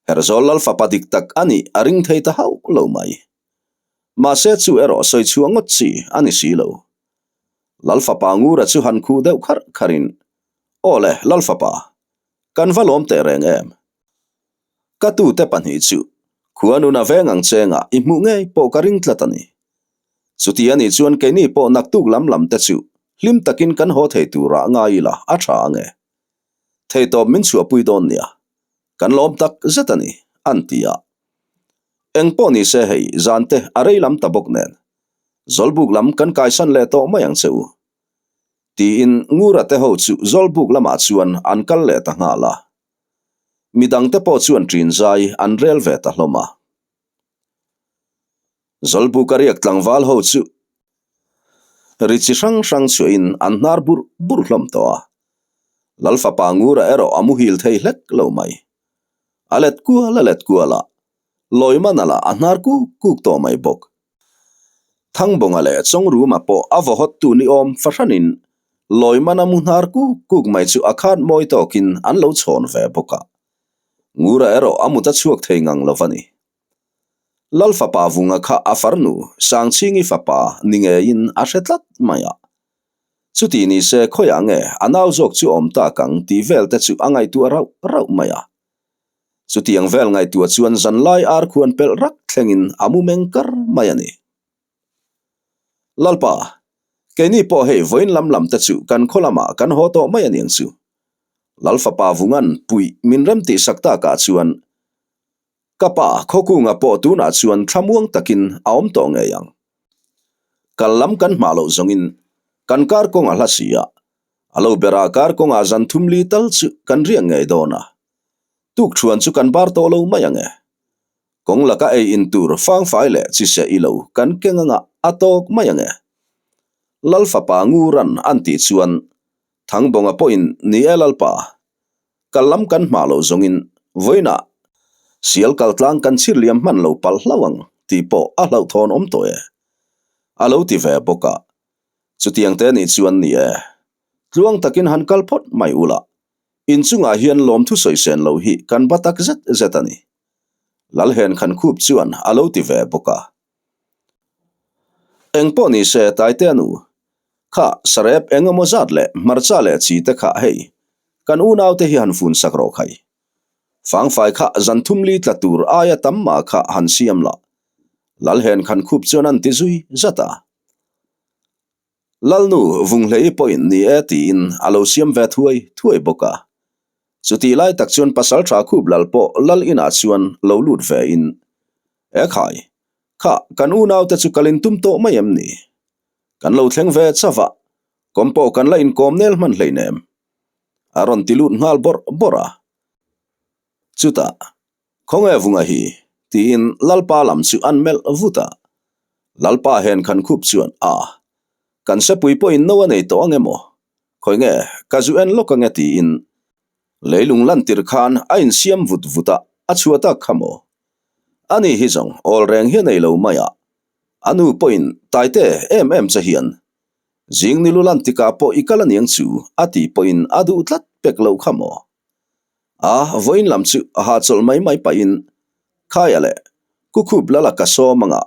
Herzawl Lalfapa dik tak a nih a ring thei ta hauh lo mai. Mahse chu erawh sawi chhuah ngawt chi a ni si lo. Lalfapa Ngura chu han khuh deuh kharh kharhin, Aw le, Lalfapa, kan va lawm teh reng em? Ka tute pahnih chu khuanun a veng ang chengah i hmuh ngei pawh ka ring tlat a ni. Chuti a nih chuan keini pawh naktuk lam lam te chu hlim takin kan haw thei turah ngai ila a tha ang e. Theitawp min chhuahpui dawn nia, kan lawm tak zet a ni, an ti a. Eng pawh ni se hei zan te a rei lam ta bawk nen, Zawlbuk lam kan kaisan leh tawh mai ang che u. Tiin Ngura te ho chu Zawlbuk lamah chuan an kal leh ta nghal a. Midang te pawh chuan ṭin zai an rel ve ta hlawm a. Zawlbuk a riak tlangval ho chu ri chi hrang hrang chhuahin an hnar burh burh hlawm tawh a. Lalfapa Ngura erawh a muhil thei hlek lo mai. A let kual a let kual a, Lawimana lah a hnar kuk kuk tawh mai bawk. Thangbawnga leh Chawngruma pawh a vaw hawttu ni awm fahranin Lawimana mu hnar kuk kuk mai chu a khat mawi tawkin an lo chhawn ve bawk a. Ngura erawh a mut a chhuak thei ngang lo va ni. Lal fapa Vunga kha a farnu Sangchhingi fapa ni ngeiin a hre tlat mai a. Chuti ni se khawiah nge a nau zawk chu awm tak ang tih vel te chu a ngaihtuah rauh rauh mai a. Chutiang vel ngaihtuah chuan zanlai ar khuan pelh rak thlengin a mu meng kar mai a ni. Lalpa, keini pawh hei vawiin lam lam te chu kan khaw lamah kan haw tawh mai a niang chu. Lal fapa Vungan puih min rem tih sak takah chuan ka pa Khawkunga pawh tunah chuan thlamuang takin a awm tawh ngei ang. Kal lam kan hmah loh zawngin kan kar kawng a hla si a, a lo berah kar kawngah zan thum li tal chu kan riak ngei dawn a. Tuk thuan chu kan bar tawh lo mai ang e. Kawng laka ei in tur fangfai leh chi seh i lo kan keng anga a tawk mai ang e. Lal fapa Nguran an tih chuan Thangbawnga pawhin ni e Lalpa, kal lam kan hmah loh zawngin vawiinah sial kal tlang kan chhir liam hman lo palh hlauh ang tih pawh a hlauhthawn awm tawh e. A lo ti ve bawk a. Chutiang te nih chuan ni e. Tluang takin han kal phawt mai ula Inchungah hian lawmthu sawisen lo hi kan ba tak zet zet a ni. Lalhen khan khup chuan a lo ti ve bawk a. Eng pawh ni se Taitea nu, kha sarep eng emaw zat leh hmarcha leh chi te kha hei, kan unaute hi han fun sak rawh khai. Fangfai kha zan thum li tla tur aia tam mah kha han siam la. Lalhen khan khup chuan an ti zui zat a. Lalnu Vunghlei pawhin ni e tiin a lo siam ve thuai thuai bawk a. Chutih lai tak chuan Pasalṭha Khup Lal pawh Lal inah chuan lo lut ve in, E khai, kha kan unaute chu kal in tum tawh mai em ni? Kan lo thleng ve chauh a, kawm pawh kan la inkawm nel hman hleinem. A rawn ti lut nghal bawrh bawrh a. Chutah, Khawnge Vunga hi? tiin Lalpa lam chu an melh vut a. Lalpa hen khan khup chuan, A, kan sepui pawhin no a nei tawh ang emaw? Khawi nge, ka zu en lawk ang e tiin leilung lantir khan a insiam vut vut a, a chhuah tak kha maw? Ani hi zawng awl reng hi a nei lo mai a, a nu pawhin Taite em em che hian zing nilu lantikah pawh i kal aniang chu a tih pawhin a duh tlat. pek loh kha maw? A, vawiin lam chu a hahchawlh mai mai pahin Khaia leh Kukhup lala ka sawm anga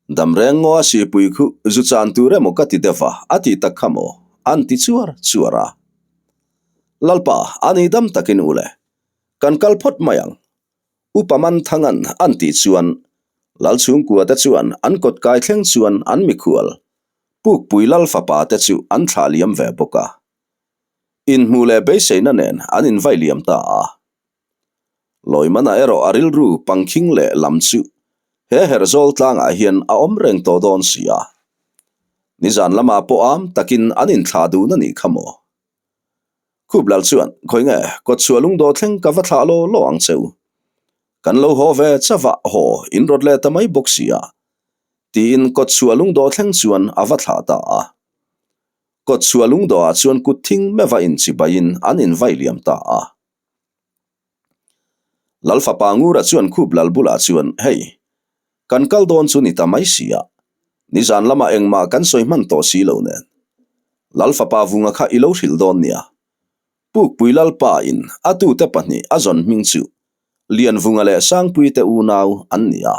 Damreng ngaw a sipui khu zu chan tur emaw ka ti deuh va a ti tak kha maw? An ti chuar chuar a. Lalpa, a ni dam takin u le. Kan kal phawt mai ang. Upa Manthangan an tih chuan Lalchhungkua te chuan an kawt kai thleng chuan an mikhual Pukpui Lal fapa te chu an thlah liam ve bawk a. Inhmuh leh beiseina nen an invai liam ta a. Lawimana erawh a rilru pangkhing leh lam chu he Herhzawl tlangah hian a awm reng tawh dawn si a. Nizan lamah pawh am takin an inthlah dun a nih kha maw? Khuplal chuan, Khawi nge, kawtchhuah lungdawh thleng ka va thlah law law ang che u. Kan lo haw ve chavah haw in rawt leh ta mai bawk si a, tiin kawtchhuah lungdawh thleng chuan a va thlah ta a. Kawtchhuah lungdawhah chuan kut thing meva inchibaiin an invai liam ta a. Lalfapa Ngura chuan khup lal bulah chuan, Hei, kan kal dawn chu ni ta mai si a, nizan lamah engmah kan sawi hman tawh si lo nen. Lalfapa Vunga kha i lo hrilh dawn nia. Pukpui Lalpa in a tute pahnih a zawn hming chu Lianvunga leh Sangpui te unau an ni a.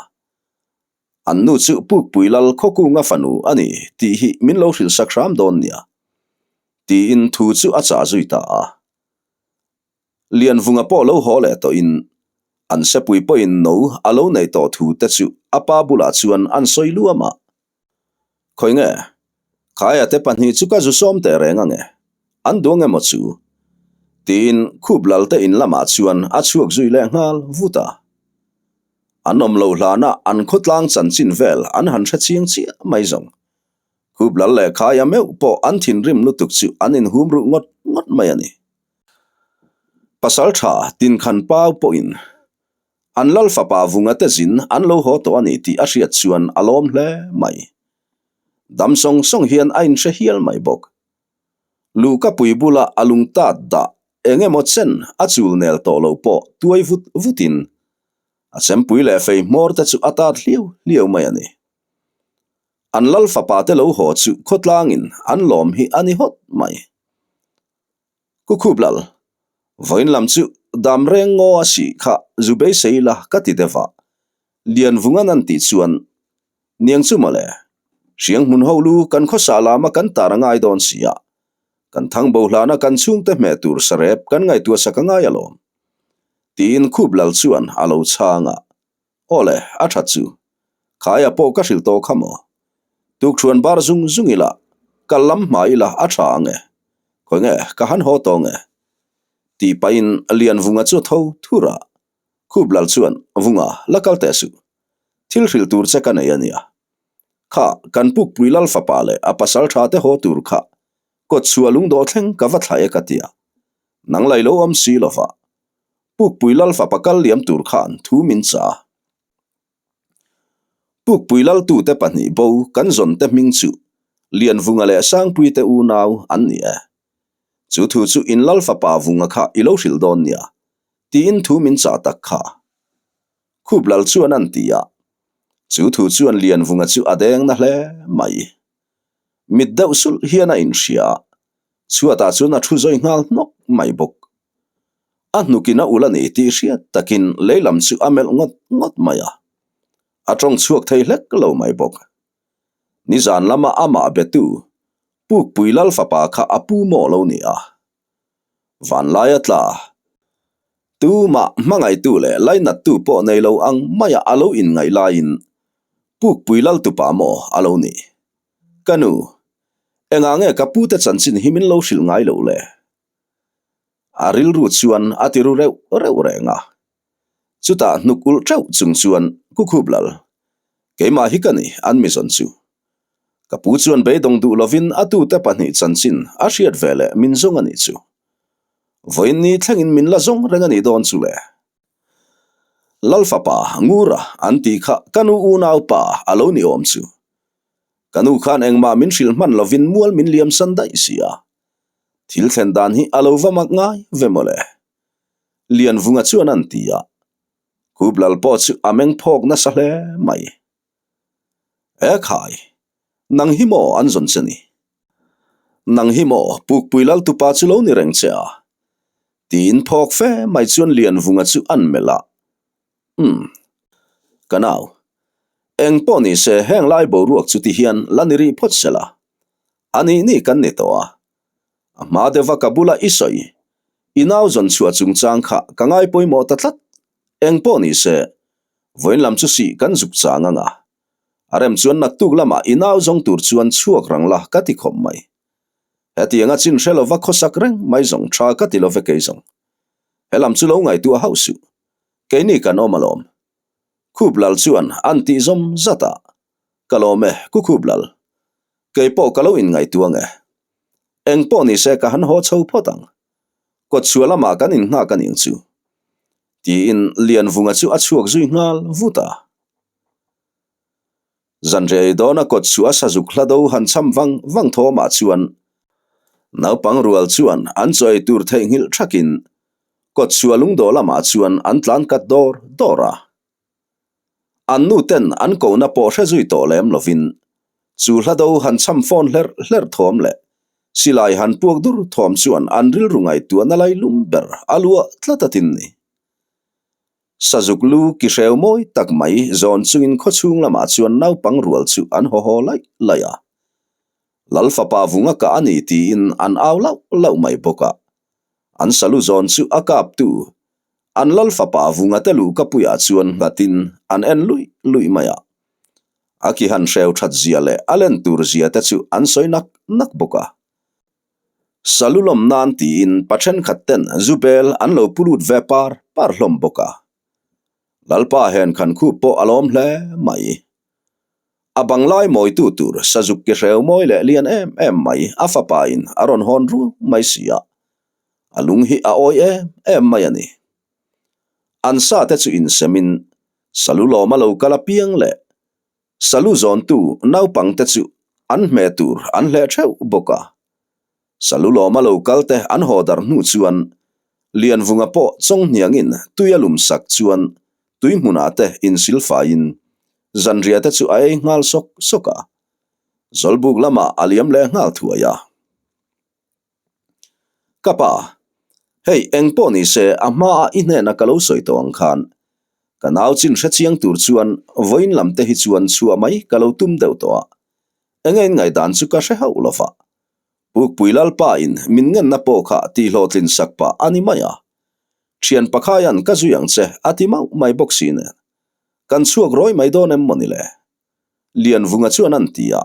An nu chu Pukpui Lal Khawkunga fanu a ni tih hi min lo hrilh sak hram dawn nia. Tiin thu chu a chah zui ta a. Lianvunga pawh lo haw leh tawhin an sepui pawhin no a lo neih tawh thu te chu a pa bulah chuan an sawi luam a. Khawi nge? Khaia te pahnih chu ka zu sawm teh reng ange, an duang emaw chu? Tiin khup lal te in lamah chuan a chhuak zui leh nghal vut a. An awm lo hlana an khawtlang chanchin vel an han hre chiang chiah mai zawng. Khup lal leh Khaia meuh pawh an thinrim lutuk chu an inhum ruh ngawt ngawt mai a ni. Pasal tha Tinkhan Pau pawhin an lal fapa Vunga te zin an lo haw tawh a ni tih a hriat chuan a lawm hle mai. Dam sawng sawng hian a inhre hial mai bawk. Luhkapui bula a lung tat dah eng emaw chen a chul nel tawh lo pawh tuai vut vutin a chempui leh fei hmawr te chu a tat hliau hliau mai a ni. An lal fapa te lo haw chu khawtlangin an lawm hi a ni hawt mai. Ku khup lal, vawiin lam chu dam reng ngaw a sih kha zu beisei la ka ti deuh a, Lianvungan an tih chuan niang chu mawle, hriang hmun ho lu kan khawsa lama kan tar a ngai dawn si a, kan thang bo hlana kan chhungte hmeh tur sarep kan ngaihtuah sak a ngai alawm, tiin khup lal chuan a lo chhang a. Aw le, a that chu. Khaia pawh ka hrilh tawh kha maw? Tukṭhuan bar zung zung ila, kal lam hma ila a tha ang e. Khawi nge, ka han haw tawng e. Tih pahin Lianvunga chu a tho thur a. Khup lal chuan, Vunga, la kal teh suh. Thil hrilh tur che ka nei a nia. Kha, kan pukpui lal fapa leh a pasal tha te haw tur kha kawtchhuah lungdawh thleng ka va thlah e ka tia. Nang lai lo awm si lova. Pukpui lal fapa kal liam tur khan thu min cha. Pukpui laltute pahnih bo kan zawn te hming chu Lianvunga leh Sangpui te unau an ni e. Chu thu chu in lal fapa Vunga kha i lo hrilh dawn nia, tiin thu min chah tak kha. Khup lal chuan an ti a. Chu thu chuan Lianvunga chu a deng na hle mai. Mit deuh sulh hian a inhria a, chhuatah chuan a thu zawi nghal hnawk mai bawk. A hnukin a ul a ni tih hriat takin lei lam chu a melh ngawt ngawt mai a, a tawng chhuak thei hlek lo mai bawk. Nizan lama amah betu Pukpui Lal fapa kha a pu maw lo ni a, vanlaia tla tumah hmangaihtu leh lainattu pawh nei lo ang maia a lo inngaih laiin Pukpui Lal tupa maw a lo ni. Ka nu, engah nge ka pute chanchin hi min lo hrilh ngai loh le? A rilru chuan a ti ru reuh reuh reng a. Chutah hnuk ulh teuh chung chuan Kukhup lal, keimah hi ka ni an mi zawn chu. Ka pu chuan beidawng duh lovin a tute pahnih chanchin a hriat ve leh min zawng a nih chu. Vawiin ni thlengin min la zawng reng a nih dawn chu le. Lal fapa Ngura an tih kha ka nu unaupa a lo ni awm chu. Ka nu khan engmah min hrilh hman lovin mual min liam san daih si a. Thil thlen dan hi a lo va mak ngai ve mawle. Lianvunga chuan an ti a, Khup lal pawh chu a meng phawk nasa hle mai. E khai, nang hi maw an zawn che ni? Nang hi maw Pukpui Laltupa chu lo ni reng che a? Tiin phawk fe mai chuan Lianvunga chu an melh a. Umm. Ka nau. Eng pawh ni se heng lai boruak chu ti hian la ni rih phawt se la. A nih nih kan ni tawh a. A hma deuha ka bula i sawi. I nau zawn chhuah chungchang kha ka ngai pawimawh ta tlat. Eng pawh ni se, vawiin lam chu sih kan zuk chang ang a. A rem chuan naktuk lamah i nau zawng tur chuan chhuak rang la ka ti khawp mai. Hetianga chin hre lova khawsak reng mai zawng tha ka ti love kei zawng. He lam chu lo ngaihtuah hauh suh. Keini kan awm alawm. Khup lal chuan an tih zawm zat a. Ka lawm e, ku khup lal. Kei pawh ka lo inngaihtuah ang e. Eng pawh ni se ka han haw chho phawt ang. Kawtchhuah lamah kan innghak a ning chu. Tiin Lianvunga chu a chhuak zui nghal vut a. Zanriai dawna kawtchhuah sazuk hla do han cham vang vang thawmah chuan naupang rual chuan an chaw ei tur theihnghilh thakin kawtchhuah lungdawh lamah chuan an tlan kat dawr dawr a. An nu ten an kohna pawh hre zui tawh lem lovin chu hla do han cham fawn hlerh hlerh thawm leh silai han puak dur thawm chuan an rilru ngaihtuahna lailum ber a luah tlat a tin ni. Sazuk lu ki hreu mawi tak mai zawn chungin khawchhung lamah chuan naupang rual chu an haw haw laih laih a. Lal fapa vunga kah a ni tiin an au lauh lauh mai bawk a. An salu zawn chu a kaptu An lal fapa vunga te luh ka puiah chuan nghatin an en luih luih mai a. A ki han hreu that zia leh a len tur zia te chu an sawi nak nak bawk a. Salu lawm nan tiin pa thenkhat ten zu bel an lo pu lut ve par par hlawm bawk a. Lalpa hen khan khup pawh a lawm hle mai. A banglai mawitu tur sazuk ki hreu mawi leh lian em em mai a fapa in a rawn hawn ruang mai si a. A lung hi a awi em em mai a ni. An sa te chu insemin salu lawma lo kal apiang leh salu zawntu naupang te chu an hme tur an hleh theuh bawk a. Salu lawma lo kal te an haw darh hnu chuan Lianvunga pawh chawnghniangin tui a lum sak chuan tui hmunah te insilfaiin zanriah te chu a ei nghal sawk sawk a. Zawlbuk lamah a liam leh nghal thuai a. Ka pa, hei eng pawh ni se a hmaah i hnena ka lo sawi tawh ang khan ka nau chin hre chiang tur chuan vawiin lam te hi chuan chhuah mai ka lo tum deuh tawh a, enge in ngaihdan chu ka hre hauh lo va. Pukpui Lalpa in min ngenna pawh kha tihhlawhtlin sak pah a ni mai a, thian pakhaian ka zui ang che a ti mauh mai bawk si nen kan chhuak rawi mai dawn em mawni le? Lianvunga chuan an ti a,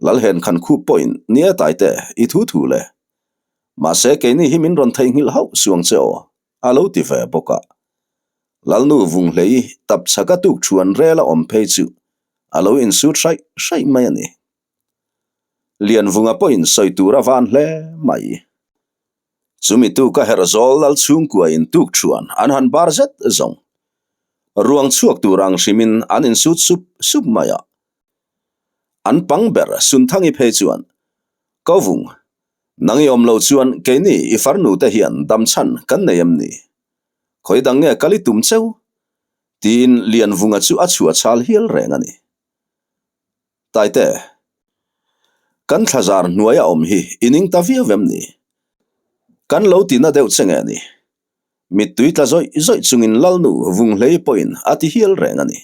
Lalhen khan khup pawhin ni e Taite, i thu thu le. Mahse keini hi min rawn theihnghilh hauh suang che aw, a lo ti ve bawk a. Lalnu Vunghlei tap chhaka tuk thuan rel a awm phei chu a lo insut hraih hraih mai a ni. Lianvunga pawhin sawi tur a van hle mai. Chumi tuk a herh zawl lal chhungkua in tuk thuan an han bar zet zawng. Ruang chhuak tur ang hrimin an insut sup sup mai a. An pang ber Sunthangi phei chuan, Kovung, nang i awm lo chuan keini i farnu te hian dam chhan kan nei em ni? Khawi dang nge kal i tum cheu? Tiin Lianvunga chu a chhuah chhal hial reng a ni. Taite, kan thlazar hnuaia awm hi i ning ta viau em ni? Kan lo ti na deuh che nge ni? Mittui tla zawih zawih chungin Lalnu Vunghlei pawhin a ti hial reng a ni.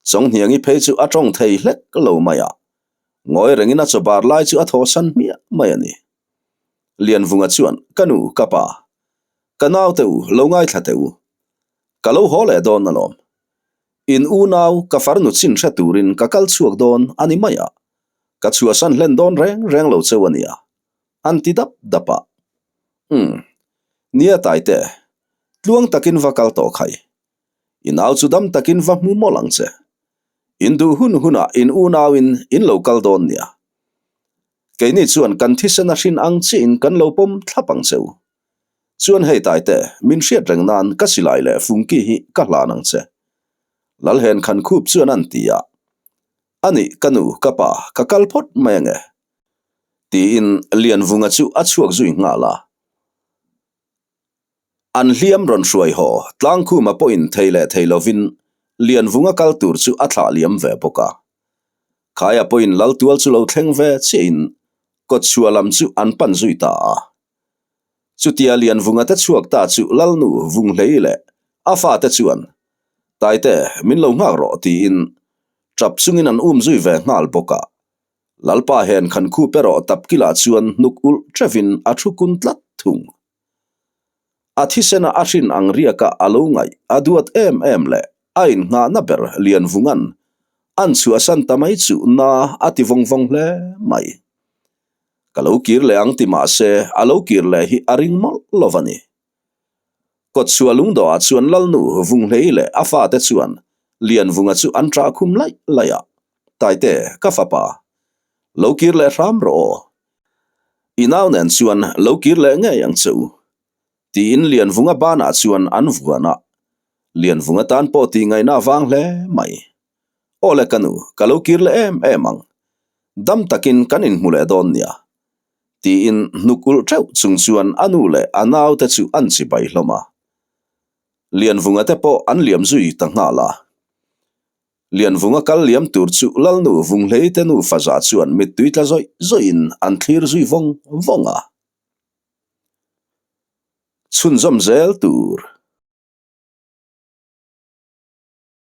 Chawnghniangi phei chu a tawng thei hlek lo mai a, ngawi rengin a chawbar lai chu a thawhsan hmiah mai a ni. Lianvunga chuan, Ka nu, ka pa, ka naute u, lo ngaithla teh u. Ka lo haw leh dawn alawm. In unau ka farnu chin hre turin ka kal chhuak dawn a ni mai a, ka chhuahsan hlen dawn reng reng lo cheu a nia, an ti dap dap a. Umm, nia Taite, tluang takin va kal tawh khai. I nau chu dam takin va hmu mawlh ang che. In duh hun hunah in unauin in lo kal dawn nia. Keini chuan kan thisen a hrin ang chiahin kan lo pawm thlap ang cheu. Chuan hei Taite, min hriat reng nan ka silai leh fungki hi ka hlan ang che. Lalhen khan khup chuan an ti a. Anih ka nu, ka pa, ka kal phawt mai ange. Tiin Lianvunga chu a chhuak zui nghal a. An hliam rawn hruai haw, Tlangkhuma pawhin thei leh thei lovin Lianvunga kal tur chu a thlah liam ve bawk a. Khaia pawhin Laltual chu lo thleng ve chiahin. Kawtchhuah lam chu an pan zui ta a. Chutia Lianvunga te chhuak ta chu Lalnu Vunghlei leh a fate chuan, Taite, min lo nghak rawh tiin tap chungin an um zui ve nghal bawk a. Lalpa hen khan khup erawh tap kilah chuan hnuk ulh teuhin a thu kun tlat thung. A thisena a hrin ang riaka a lo ngaih a duat em em leh a innghahna ber Lianvunga'n an chhuahsan ta mai chu na a ti vawng vawng hle mai. Ka lo kir leh ang ti mah se a lo kir leh hi a ring mawlh lo a ni. Kawtchhuah lungdawhah chuan Lalnu Vunghlei leh a fate chuan Lianvunga chu an ṭah khum laih laih a, Taite, ka fapa, lo kir leh hram rawh aw. I nau nen chuan lo kir leh ngei ang che u, tiin Lianvunga banah chuan an vuan a. Lianvunga tan pawh tih ngaihna a vang hle mai. Aw le ka nu, ka lo kir leh em em ang. Dam takin kan inhmu leh dawn nia. Tiin hnuk ulh teuh chung chuan a nu leh a naute chu an chibai hlawm a. Lianvunga te pawh an liam zui ta nghal a. Lianvunga kal liam tur chu Lalnu Vunghlei te nu faza chuan mittui tla zawih zawihin an thlir zui vawng vawng a. Chhunzawm zel tur.